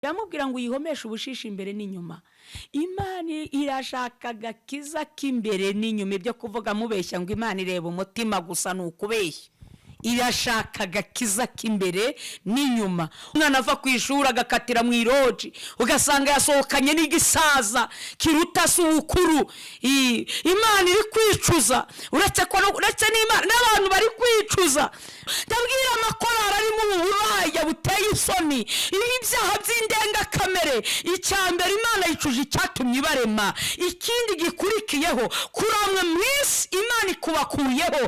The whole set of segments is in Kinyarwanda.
Iramubwira ngo uyihomeshe ubushishi imbere n'inyuma. Imana irashaka agakiza k'imbere n'inyuma. Ibyo kuvuga mubeshya ngo Imana ireba umutima gusa ni ukubeshya. Irashaka agakiza k'imbere n'inyuma. Umwana ava ku ishuri agakatira mu iroji, ugasanga yasohokanye n'igisaza kiruta se ubukuru. Imana iri kwicuza, uretse ko uretse n'Imana n'abantu bari kwicuza. Ndabwira amakorari arimo ubu buraya buteye isoni, ibi byaha by'indengakamere. Icya mbere, Imana yicuje icyatumye ibarema. Ikindi gikurikiyeho, kuramwe mu isi Imana ikubakuyeho.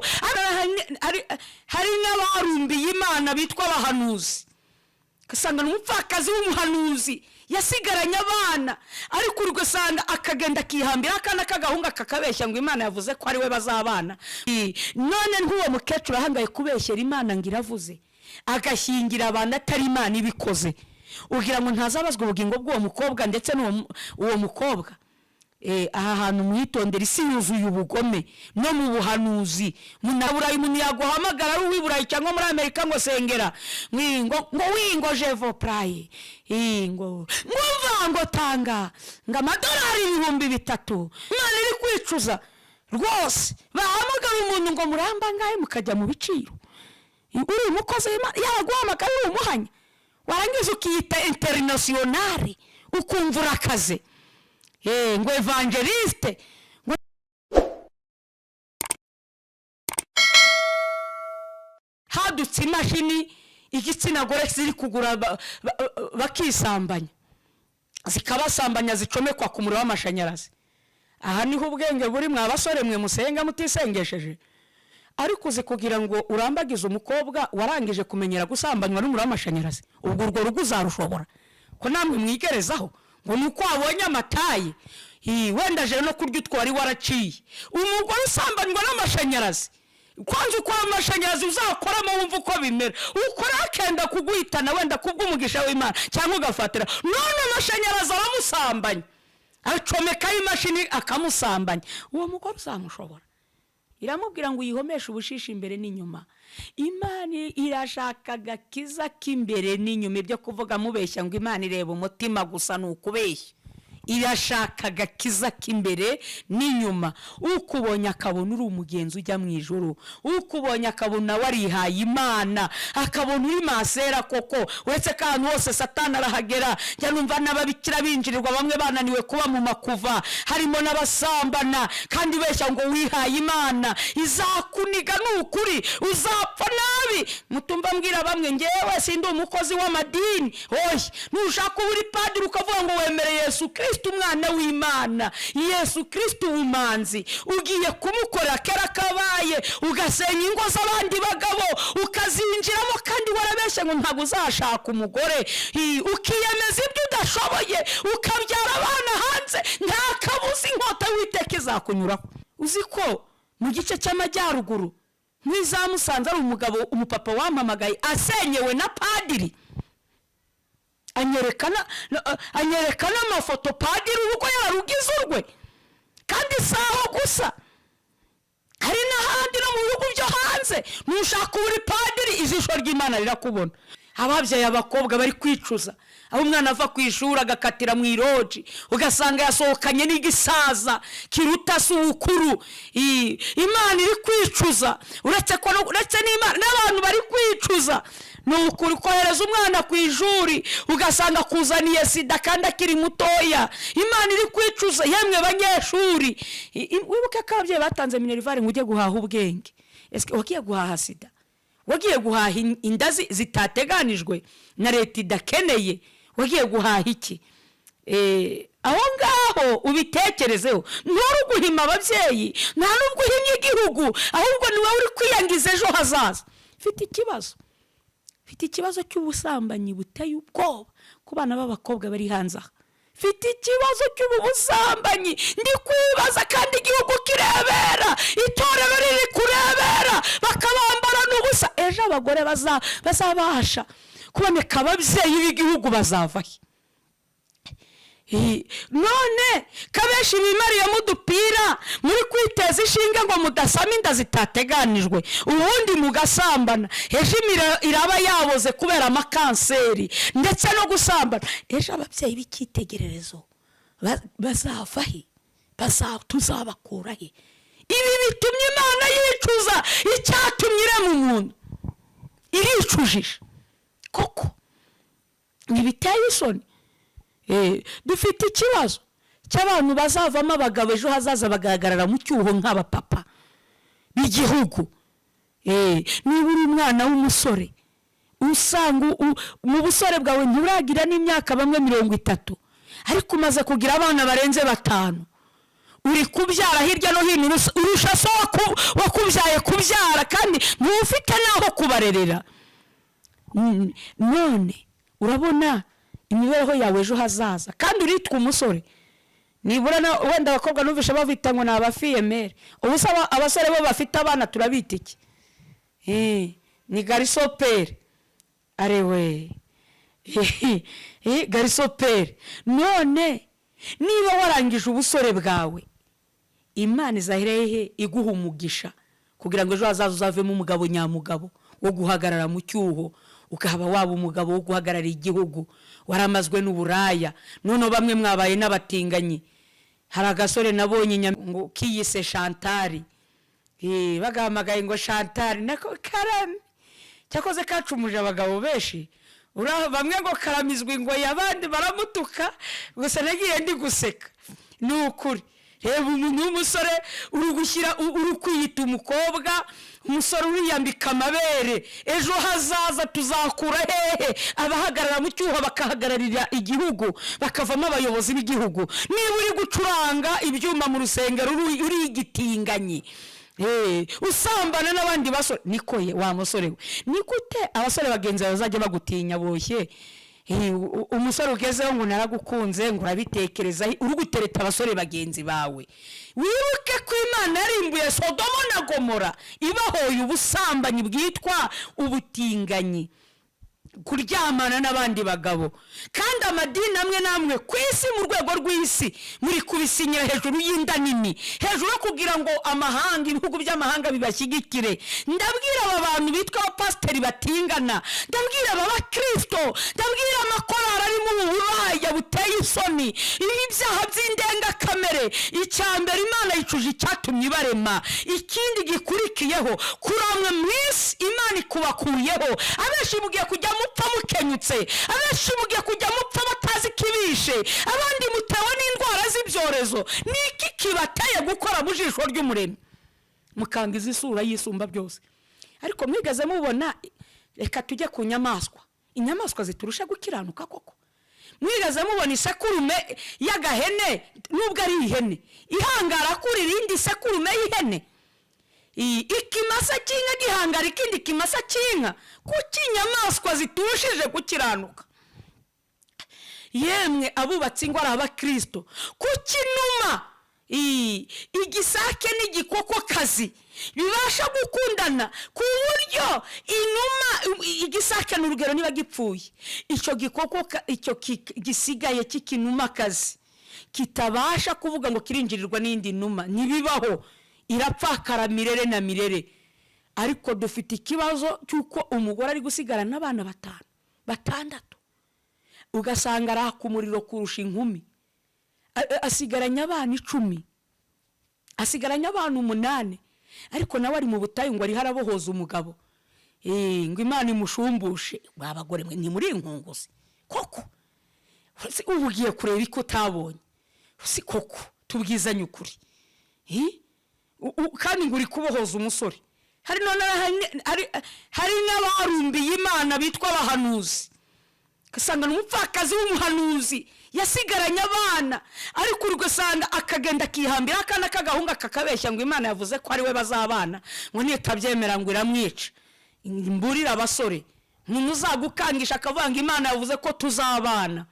Hari n'abarumbiye Imana bitwa abahanuzi, ugasanga ni umupfakazi w'umuhanuzi yasigaranye abana, ariko ugasanga akagenda akihambira akana k'agahungu kakabeshya ngo Imana yavuze ko ari we bazabana. None nk'uwo mukecuru ahangaye kubeshyera Imana ngo iravuze, agashyingira abantu atari Imana ibikoze, ugira ngo ntazabazwa ubugingo bw'uwo mukobwa ndetse n'uwo mukobwa? Aha hantu mwitondera, isi yuzuye ubugome no mu buhanuzi. Munaburayi, umuntu yaguhamagara ari uw'i Burayi cyangwa muri Amerika ngo sengera, ngo wingo jevo purayi, ngo mva ngo tanga ngo amadolari 3000. Imana iri kwicuza rwose. Bahamagara umuntu ngo muramba ngahe, mukajya mu biciro. Uri umukozi yaguhamagara uri umuhanya, warangiza ukiyita international, ukumva urakaze, ngo évangéliste. Hadutse imashini igitsina gore ziri kugura bakisambanya, zikabasambanya, zicomekwa ku muriro w'amashanyarazi. Aha niho ubwenge buri, mwa basore mwe musenga mutisengesheje. Ariko uzi kugira ngo urambagize umukobwa warangije kumenyera gusambanywa n'umuriro w'amashanyarazi? Ubwo urwo rugo uzarushobora ko namwe mwigerezaho ngo ni uko wabonye amataye, wenda aje no kurya utwo wari waraciye? Umugore usambanywa n'amashanyarazi, kwanza ukora amashanyarazi uzakoramo wumva uko bimera. Ukora akenda kuguhitana wenda kubw'umugisha w'Imana cyangwa ugafatira. None amashanyarazi aramusambanya, acomekaho imashini akamusambanya. Uwo mugore uzamushobora? Iramubwira ngo uyihomeshe ubushishi imbere n'inyuma. Imana irashaka agakiza k'imbere n'inyuma. Ibyo kuvuga mubeshya ngo Imana ireba umutima gusa ni ukubeshya. Irashaka agakiza k'imbere n'inyuma. Ukubonye akabona uri umugenzi ujya mu ijoro, ukubonye akabona warihaye Imana, akabona uri masera koko. Uretse ko ahantu hose Satani arahagera. Njya numva n'ababikira binjirirwa, bamwe bananiwe kuba mu makuva, harimo n'abasambana, kandi ubeshya ngo wihaye Imana. Izakuniga ni ukuri, uzapfa nabi. Mutumva mbwira bamwe, ngewe sindi umukozi w'amadini. Oya, nushaka uba uri padiri ukavuga ngo wemereye Yesu Kirisito umwana w'Imana, Yesu Kirisito ubumanzi, ugiye kumukorera kera kabaye, ugasenya ingo z'abandi bagabo ukazinjiramo, kandi warabeshye ngo ntabwo uzashaka umugore, ukiyemeza ibyo udashoboye, ukabyara abana hanze, nta kabuza inkota witeka izakunyuraho. Uzi ko mu gice cy'amajyaruguru nk'iza Musanze ari umugabo, umupapa wampamagaye asenyewe na padiri, anyereka n'amafoto, padiri urugo yarugize urwe. Kandi si aho gusa, hari n'ahandi no mu bihugu byo hanze. Nushaka uri padiri, ijisho ry'Imana rirakubona. Ababyaye abakobwa bari kwicuza, aho umwana ava ku ishuri agakatira mu iroji, ugasanga yasohokanye n'igisaza kiruta se ubukuru. Imana iri kwicuza, uretse ko uretse n'Imana n'abantu bari kwicuza. Ni ukuri, kohereza umwana ku ishuri ugasanga akuzaniye sida kandi akiri mutoya, Imana iri kwicuza. Yemwe banyeshuri, wibuke ko ababyeyi batanze minerval ngo ujye guhaha ubwenge. Ese wagiye guhaha sida? Wagiye guhaha inda zitateganijwe na leta idakeneye? Wagiye guhaha iki? Aho ngaho ubitekerezeho. Nturi guhima ababyeyi, nta n'ubwo uhimye igihugu, ahubwo ni wowe uri kwiyangiza ejo hazaza. Mfite ikibazo cy'ubusambanyi buteye ubwoba ku bana b'abakobwa bari hanze aha. Mfite ikibazo cy'ubu busambanyi, ndi kwibaza, kandi igihugu kirebera, itorero riri kurebera, bakabambarana ubusa. Ejo abagore bazabasha kuboneka, ababyeyi b'igihugu bazavahe? None kabenshi bimariyemo udupira muri kwiteza ishinge ngo mudasama inda zitateganijwe, ubundi mugasambana, ejo iraba yaboze kubera amakanseri ndetse no gusambana. Ejo ababyeyi b'icyitegererezo bazava he? Tuzabakura he? Ibi bitumye Imana yicuza icyatumye irema umuntu, iricujije koko, ntibiteye isoni. Dufite ikibazo cy'abantu bazavamo abagabo ejo hazaza bagahagarara mu cyuho nk'abapapa b'igihugu. Niba uri umwana w'umusore usanga mu busore bwawe nturagira n'imyaka bamwe 30, ariko umaze kugira abana barenze 5, uri kubyara hirya no hino, urusha so wakubyaye kubyara, kandi ntufite n'aho kubarerera. None urabona imibereho yawe ejo hazaza, kandi uritwa umusore. Nibura wenda abakobwa numvishe bavita ngo ni abafiyemere, ubu se abasore bo bafite abana turabita iki? Ni garisoperi, arewe garisoperi. None niba warangije ubusore bwawe, Imana izaherehe iguha umugisha kugira ngo ejo hazaza uzavemo umugabo nyamugabo wo guhagarara mu cyuho, ukaba waba umugabo wo guhagarara igihugu waramazwe n'uburaya. None bamwe mwabaye n'abatinganyi. Hari agasore nabonye ngo kiyise Shantari, bagahamagaye ngo Shantari, nako karame cyakoze kacumuje abagabo benshi. Bamwe ngo karamizwa ingoyi, abandi baramutuka, gusa nagiye ndi guseka. Ni ukuri, reba umuntu w'umusore uri gushyira, uri kwiyita umukobwa, umusore uriyambika amabere. Ejo hazaza tuzakura hehe abahagarara mu cyuho bakahagararira igihugu, bakavamo abayobozi b'igihugu? Niba uri gucuranga ibyuma mu rusengero uri igitinganyi, usambana n'abandi basore, niko ye wa musore we, ni gute abasore bagenzi bawe bazajya bagutinya boshye? Umusore ugezeho ngo naragukunze, ngo urabitekereza, uri gutereta abasore bagenzi bawe. Wibuke ko Imana yarimbuye Sodomo na Gomora ibahoye ubusambanyi bwitwa ubutinganyi, kuryamana n'abandi bagabo. Kandi amadini amwe n'amwe ku isi, mu rwego rw'isi, muri kubisinyira hejuru y'inda nini, hejuru yo kugira ngo amahanga, ibihugu by'amahanga bibashyigikire. Ndabwira aba bantu bitwa abapasiteri batingana, ndabwira aba bakristo, ndabwira amakorari arimo ubu buraya buteye isoni, ibi byaha by'indengakamere. Icya mbere, Imana yicuje icyatumye ibarema. Ikindi gikurikiyeho, kuramwe mu isi Imana ikubakuyeho. Abenshi mugiye kujya mupfa mukenyutse, abenshi mugiye kujya mupfa batazi ikibishe, abandi mutewe n'indwara z'ibyorezo. Niki kibateye gukora mu jisho ry'umuremyi mukangiza isura y'isumba byose? Ariko mwigeze mubona, reka tujye ku nyamaswa, inyamaswa ziturusha gukiranuka koko. Mwigeze mubona isekurume y'agahene, nubwo ari ihene, ihangara kuri irindi sekurume y'ihene? Ikimasa cy'inka gihangara ikindi kimasa cy'inka? Kuki inyamaswa ziturushije gukiranuka? Yemwe abubatsi ingo ari abakristo, kuki inuma, igisake n'igikokokazi bibasha gukundana ku buryo inuma, igisake ni urugero, niba gipfuye, icyo gikoko icyo gisigaye cy'ikinumakazi kitabasha kuvuga ngo kirinjirirwa n'indi numa, ntibibaho, irapfakara mirere na mirere. Ariko dufite ikibazo cy'uko umugore ari gusigara n'abana 5 6, ugasanga araka umuriro kurusha inkumi, asigaranye abana 10, asigaranye abana 8, ariko nawe ari mu butayu ngo ariho arabohoza umugabo, ngo Imana imushumbushe. Abagore mwe ntimuri inkunguzi koko? Ubu ugiye kureba iko utabonye si koko? Tubwizanye ukuri, kandi ngo uri kubohoza umusore. Hari n'abarumbiye Imana bitwa abahanuzi, ugasanga ni umupfakazi w'umuhanuzi yasigaranye abana, ariko ugasanga akagenda akihambira akana k'agahungu kakabeshya ngo Imana yavuze ko ari we bazabana, ngo nitabyemera ngo iramwica. Mburira abasore, umuntu uzagukangisha akavuga ngo Imana yavuze ko tuzabana,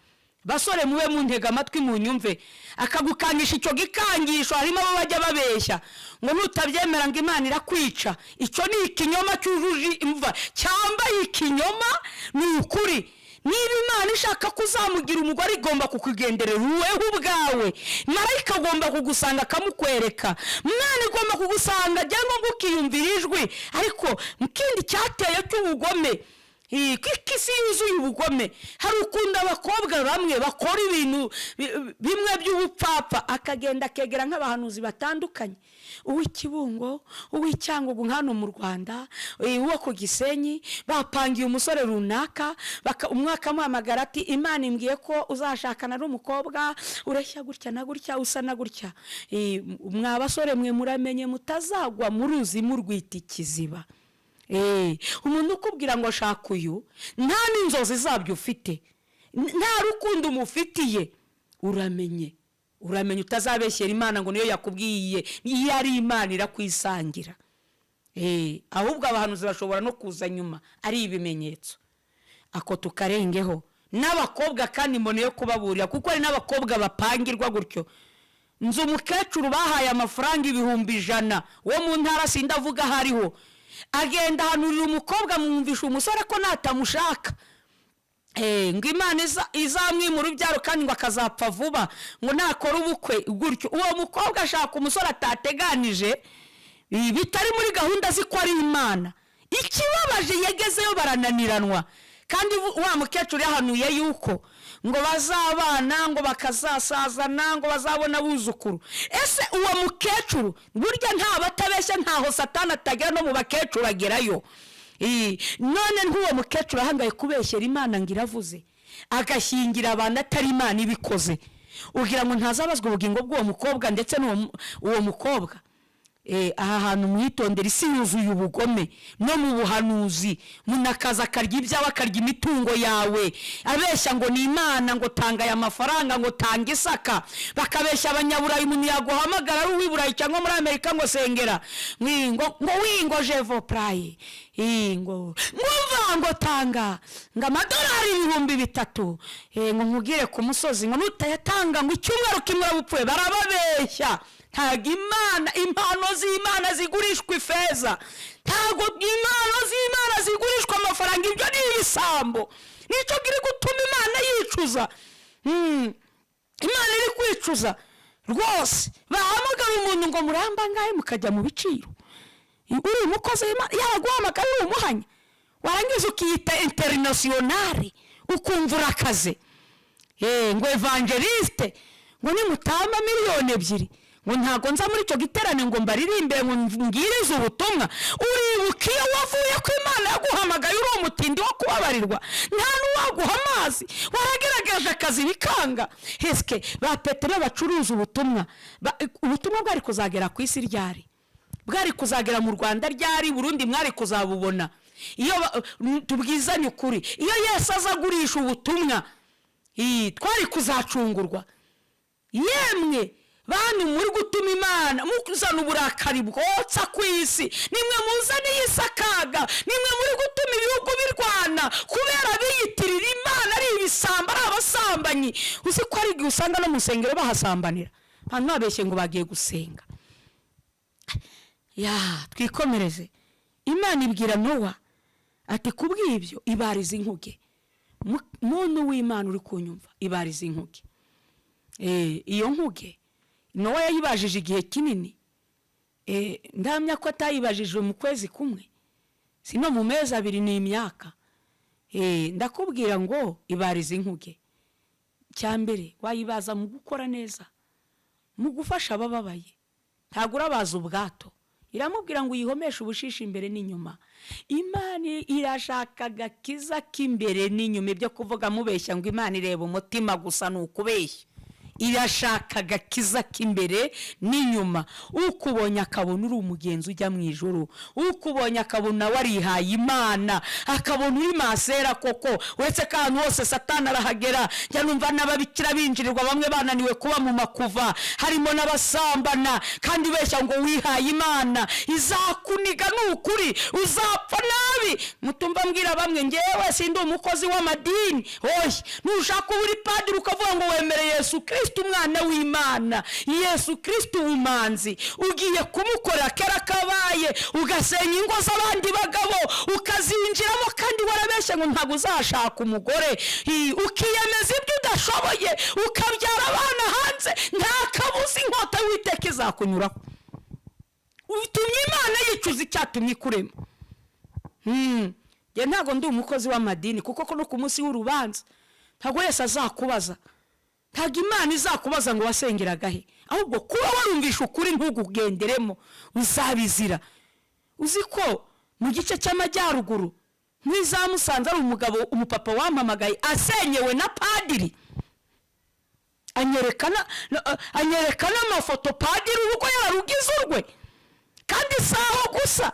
basore mube muntega amatwi munyumve, akagukangisha icyo gikangisho, harimo abo bajya babeshya ngo nutabyemera ngo Imana irakwica. Icyo ni ikinyoma cyujuje imva, cyambaye ikinyoma, ni ukuri. Niba Imana ishaka ko uzamugira umugore, igomba kukugenderera wowe ubwawe. Marayika agomba kugusanga akamukwereka. Mwana, igomba kugusanga cyangwa ngo ukiyumvira ijwi. Ariko mu kindi cyateye cy'ubugome, kuko isi yuzuye ubugome, hari ukuntu abakobwa bamwe bakora ibintu bimwe by'ubupfapfa, akagenda akegera nk'abahanuzi batandukanye, uw'Ikibungo, uw'Icyangugu hano mu Rwanda, uwo ku Gisenyi, bapangiye umusore runaka, umwe akamuhamagara ati: "Imana imbwiye ko uzashakana n'umukobwa ureshya gutya na gutya, usa na gutya." Mwa basore mwe, muramenye mutazagwa mu ruzi murwita ikiziba. Umuntu ukubwira ngo shaka uyu, nta n'inzozi zabyo ufite, nta rukundo umufitiye, uramenye, uramenye utazabeshyera Imana ngo niyo yakubwiye. Iyo ari Imana irakwisangira. Ahubwo abahanuzi bashobora no kuza nyuma ari ibimenyetso. Ako tukarengeho. N'abakobwa kandi mboneye kubaburira, kuko hari n'abakobwa bapangirwa gutyo. Nzi umukecuru bahaye amafaranga 100,000 wo mu ntara, sindavuga aho ariho, agenda ahanurira umukobwa, amwumvisha umusore ko natamushaka, ngo Imana izamwimura urubyaro kandi ngo akazapfa vuba, ngo nakora ubukwe gutyo. Uwo mukobwa ashaka umusore atateganije, bitari muri gahunda, azi ko ari Imana. Ikibabaje, yagezeyo barananiranwa, kandi wa mukecuru yahanuye yuko ngo bazabana, ngo bakazasazana, ngo bazabona abuzukuru. Ese uwo mukecuru, burya nta batabeshya, ntaho Satani atagera, no mu bakecuru agerayo. None nk'uwo mukecuru ahangaye kubeshyera Imana ngo iravuze, agashyingira abantu atari Imana ibikoze, ugira ngo ntazabazwa ubugingo bw'uwo mukobwa ndetse n'uwo uwo mukobwa? Aha hantu mwitondera, isi yuzuye ubugome no mu buhanuzi. Munakaza akarya ibyawe, akarya imitungo yawe, abeshya ngo ni Imana, ngo tanga aya mafaranga, ngo tanga isaka. Bakabeshya Abanyaburayi, umuntu yaguhamagara ari uw'i Burayi cyangwa muri Amerika, ngo sengera, ngo wi, ngo je veux prier, ngo ngumva, ngo tanga ngo amadolari 3000, ngo nkugire ku musozi, ngo nutayatanga ngo icyumweru kimwe uraba upfuye. Barababeshya. Ntabwo Imana, impano z'Imana zigurishwa ifeza, ntabwo impano z'Imana zigurishwa amafaranga. Ibyo ni ibisambo, nicyo kiri gutuma Imana yicuza. Imana iri kwicuza rwose. Bahamagara umuntu ngo muramba ngahe, mukajya mu biciro. Uri umukozi w'Imana, yaguhamagara uri umuhanya, warangiza ukiyita international, ukumva urakaze. Ngo évangéliste, ngo nimutamba 2 miliyoni ngo ntabwo nza muri icyo giterane ngo mbaririmbe, ngo mbwirize ubutumwa. Uribuka iyo wavuye ko Imana yaguhamagaye uri umutindi wo kubabarirwa, nta n'uwaguha amazi, waragerageje akazi bikanga? Hesike ba Petero bacuruza ubutumwa, ubutumwa bwari kuzagera ku isi ryari? Bwari kuzagera mu Rwanda ryari? Burundi mwari kuzabubona? Iyo tubwizanye ukuri, iyo Yesu aza agurisha ubutumwa, twari kuzacungurwa? Yemwe bantu muri gutuma Imana muzana uburakari bwotsa ku isi, nimwe muzaniye isi akaga, nimwe muri gutuma ibihugu birwana kubera biyitirira Imana ari ibisambo, ari abasambanyi. Uzi ko hari igihe usanga no mu nsengero bahasambanira, abantu babeshye ngo bagiye gusenga? Ya, twikomereze. Imana ibwira Nowa ati: "Kubw'ibyo ibariza inkuge." Muntu w'Imana uri kunyumva, ibariza inkuge. Iyo nkuge Nowa yayibajije igihe kinini. Ndamya ko atayibajije mu kwezi kumwe, si no mu mezi 2, ni imyaka. Ndakubwira ngo ibariza inkuge. Cya mbere, wayibaza mu gukora neza, mu gufasha abababaye. Ntabwo urabaza ubwato. Iramubwira ngo uyihomeshe ubushishi imbere n'inyuma. Imana irashaka agakiza k'imbere n'inyuma. Ibyo kuvuga mubeshya ngo Imana ireba umutima gusa ni ukubeshya. Irashaka agakiza k'imbere n'inyuma. Ukubonye akabona uri umugenzi ujya mu ijuru, ukubonye akabona warihaye Imana, akabona uri masera koko. Uretse ko ahantu hose Satani arahagera. Njya numva n'ababikira binjirirwa, bamwe bananiwe kuba mu makuva, harimo n'abasambana, kandi ubeshya ngo wihaye Imana. Izakuniga, ni ukuri, uzapfa nabi. Mutumva mbwira bamwe, ngewe sindi umukozi w'amadini. Oya, nushaka uba uri padiri ukavuga ngo wemereye Yesu Kirisito. Kirisito, umwana w'Imana, Yesu Kirisito ubumanzi, ugiye kumukorera kera kabaye, ugasenya ingo z'abandi bagabo, ukazinjiramo kandi warabeshye ngo ntabwo uzashaka umugore, ukiyemeza ibyo udashoboye, ukabyara abana hanze, nta kabuza inkota y'Uwiteka izakunyuraho. Utumye Imana yicuza icyatumye ikurema. Njye ntabwo ndi umukozi w'amadini, kuko no ku munsi w'urubanza ntabwo wese azakubaza, ntabwo Imana izakubaza ngo wasengeraga he, ahubwo kuba warumvisha ukuri ntugugenderemo uzabizira. Uzi ko mu gice cy'amajyaruguru muri za Musanze ari umugabo, umupapa wampamagaye asenyewe na padiri, anyereka n'amafoto, padiri urugo yarugize urwe. Kandi si aho gusa,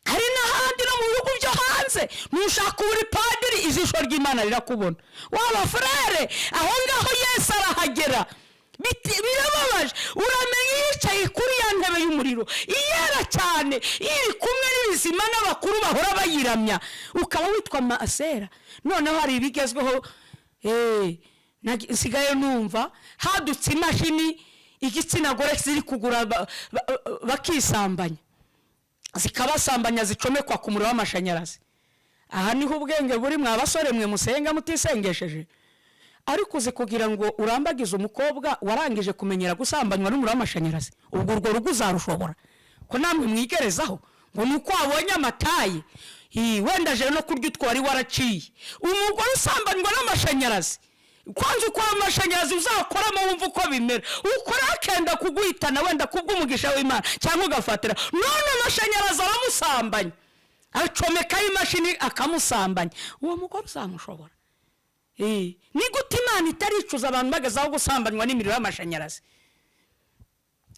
hari n'ahandi no mu bihugu byo hanze. Nushaka uri padiri, ijisho ry'Imana rirakubona. Waba frère, aho ngaho Yesu arahagera. Birababaje. Uramenya yicaye kuri ya ntebe y'umuriro iyera cyane, iri kumwe n'ibizima n'abakuru bahora bayiramya, ukaba witwa masera. Noneho hari ibigezweho, nsigaye numva hadutse imashini igitsina gore ziri kugura bakisambanya, zikabasambanya, zicomekwa ku muriro w'amashanyarazi. Aha niho ubwenge buri, mwa basore mwe musenga mutisengesheje. Ariko uzi kugira ngo urambagize umukobwa warangije kumenyera gusambanywa n'umuriro w'amashanyarazi, ubwo urwo rugo uzarushobora? Ko namwe mwigerezaho ngo ni uko wabonye amataye, wenda aje no kurya utwo wari waraciye. Umugore usambanywa n'amashanyarazi, kwanza ukora amashanyarazi uzakoramo wumva uko bimera, ukora akenda kuguhitana wenda kubw'umugisha w'Imana cyangwa ugafatira. None amashanyarazi aramusambanya, acomekaho imashini akamusambanya, uwo mugore uzamushobora? Ni gute Imana itaricuza abantu bageze aho gusambanywa n'imiriro y'amashanyarazi?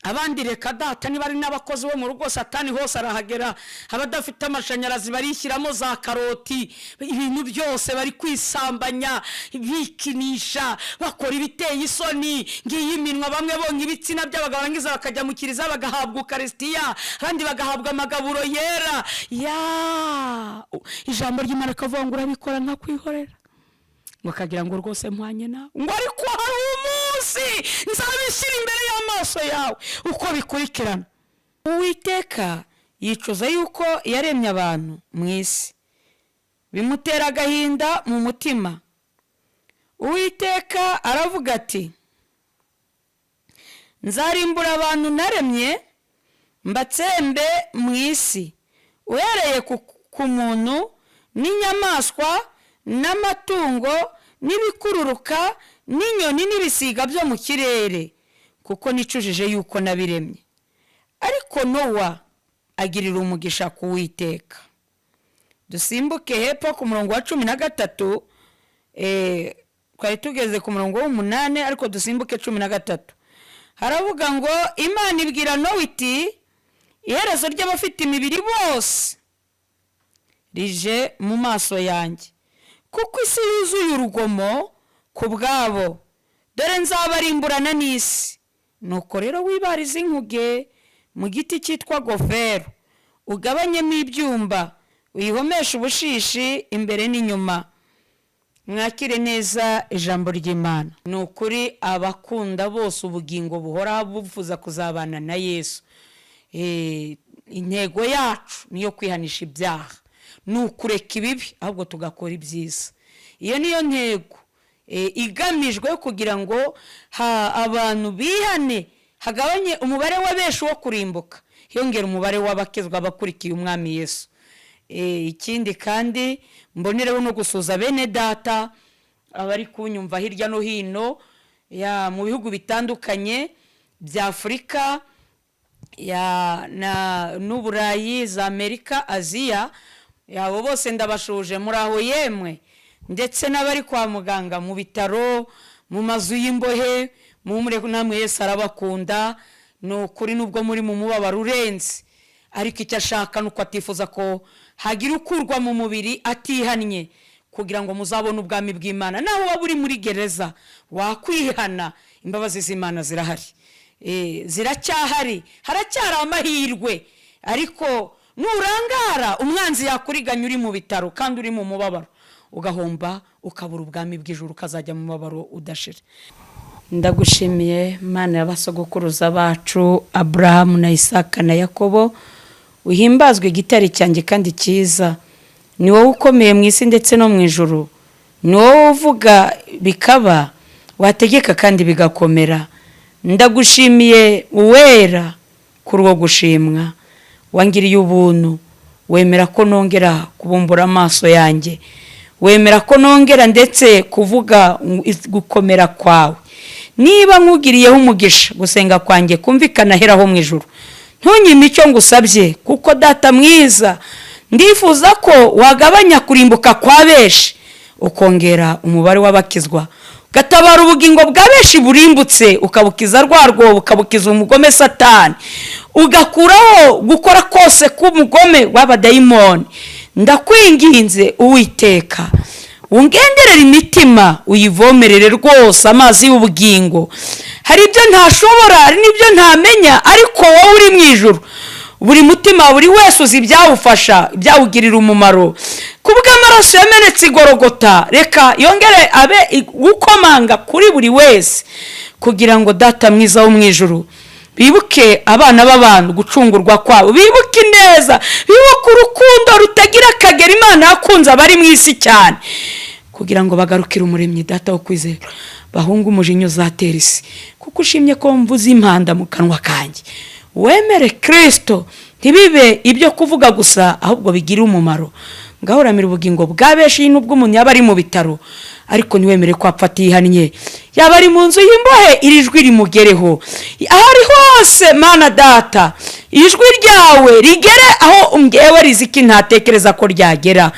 Abandi reka data, niba ari n'abakozi bo mu rugo, Satani hose arahagera. Abadafite amashanyarazi barishyiramo za karoti, ibintu byose, bari kwisambanya, bikinisha, bakora ibiteye isoni. Ngiyi iminwa, bamwe bonka ibitsina by'abagabo, barangiza bakajya mu kiliziya bagahabwa ukarisitiya, abandi bagahabwa amagaburo yera. Ya ijambo ry'Imana rikavuga ngo urabikora nkakwihorera, ngo akagira ngo rwose mpwanye nawe, ngo ariko hari umunsi nzabishyira imbere y'amaso yawe uko bikurikirana. Uwiteka yicuza yuko yaremye abantu mu isi, bimutera agahinda mu mutima. Uwiteka aravuga ati: "Nzarimbura abantu naremye, mbatsembe mu isi, uhereye ku muntu n'inyamaswa n'amatungo n'ibikururuka n'inyoni n'ibisiga byo mu kirere, kuko nicujije yuko nabiremye." Ariko Nowa agirira umugisha ku Witeka. Dusimbuke hepfo ku murongo wa 13. Twari tugeze ku murongo w'8, ariko dusimbuke 13. Haravuga ngo Imana ibwira Nowa iti: "Iherezo ry'abafite imibiri bose rije mu maso yanjye, kuko isi yuzuye urugomo ku bwabo. Dore nzabarimburana n'isi. Nuko rero wibarize inkuge mu giti cyitwa gofero, ugabanyemo ibyumba, uyihomeshe ubushishi imbere n'inyuma." Mwakire neza ijambo ry'Imana. Ni ukuri, abakunda bose ubugingo buhoraho, bufuza kuzabana na Yesu, intego yacu niyo kwihanisha ibyaha, ni ukureka ibibi ahubwo tugakora ibyiza. Iyo niyo ntego igamijwe kugira ngo abantu bihane, hagabanye umubare w'abenshi wo kurimbuka, hiyongera umubare w'abakizwa, abakurikiye umwami Yesu. Ikindi kandi mbonereho no gusuhuza bene data abari kunyumva hirya no hino ya mu bihugu bitandukanye bya Afurika ya n'Uburayi, za Amerika, Aziya. Abo bose ndabashuje, muri aho yemwe, ndetse n'abari kwa muganga, mu bitaro, mu mazu y'imbohe, muhumure namwe, Yesu arabakunda. Ni ukuri, nubwo muri mu mubabaro urenze, ariko icyo ashaka ni uko atifuza ko hagira ukurwa mu mubiri atihannye, kugira ngo muzabone ubwami bw'Imana. Naho waba uri muri gereza, wakwihana, imbabazi z'Imana zirahari, ziracyahari, haracyari amahirwe. Ariko nurangara, umwanzi yakuriganya uri mu bitaro kandi uri mu mubabaro, ugahomba, ukabura ubwami bw'ijuru, ukazajya mu mubabaro udashira. Ndagushimiye Mana y'abasogokuruza bacu Aburahamu na Isaka na Yakobo, uhimbazwe igitare cyanjye kandi cyiza. Ni wowe ukomeye mu isi ndetse no mu ijuru, ni wowe uvuga bikaba, wategeka kandi bigakomera. Ndagushimiye Uwera kuri uwo gushimwa, wangiriye ubuntu, wemera ko nongera kubumbura amaso yanjye, wemera ko nongera ndetse kuvuga gukomera kwawe. Niba nkugiriyeho umugisha, gusenga kwanjye kumvikana aheraho mu ijuru. Ntunyime icyo ngusabye, kuko Data mwiza, ndifuza ko wagabanya kurimbuka kwa benshi, ukongera umubare w'abakizwa, ugatabara ubugingo bwa benshi burimbutse, ukabukiza rwa rwobo, ukabukiza umugome Satani, ugakuraho gukora kose k'umugome w'abadayimoni. Ndakwinginze Uwiteka, ungenderere imitima, uyivomerere rwose amazi y'ubugingo. Hari ibyo ntashobora, hari n'ibyo ntamenya, ariko wowe uri mu ijuru, buri mutima, buri wese uzi ibyawufasha, ibyawugirira umumaro. Ku bw'amaraso yamenetse igorogota, reka yongere abe gukomanga kuri buri wese, kugira ngo Data mwiza wo mu ijuru, bibuke abana b'abantu gucungurwa kwabo, bibuke ineza, bibuke urukundo rutagira akagera Imana yakunze abari mu isi cyane, kugira ngo bagarukire Umuremyi Data wo kwizera, bahunge umujinya uzatera isi. Kuko ushimye ko mvuze impanda mu kanwa kanjye, wemere Kirisito, ntibibe ibyo kuvuga gusa, ahubwo bigire umumaro. Ngahoramira ubugingo bwa benshi, n'ubwo umuntu yaba ari mu bitaro, ariko ntiwemere ko apfa atihannye. Yaba ari mu nzu y'imbohe, iri jwi rimugereho aho ari hose. Mana Data, ijwi ryawe rigere aho ngewe riziki ntatekereza ko ryagera.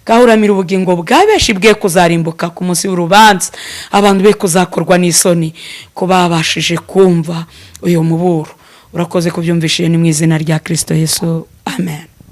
Gahuramira ubugingo bwa benshi bwe kuzarimbuka ku munsi w'urubanza, abantu be kuzakorwa n'isoni ko babashije kumva uyu muburo. Urakoze kubyumvishije, ni mu izina rya Kirisito Yesu, amen.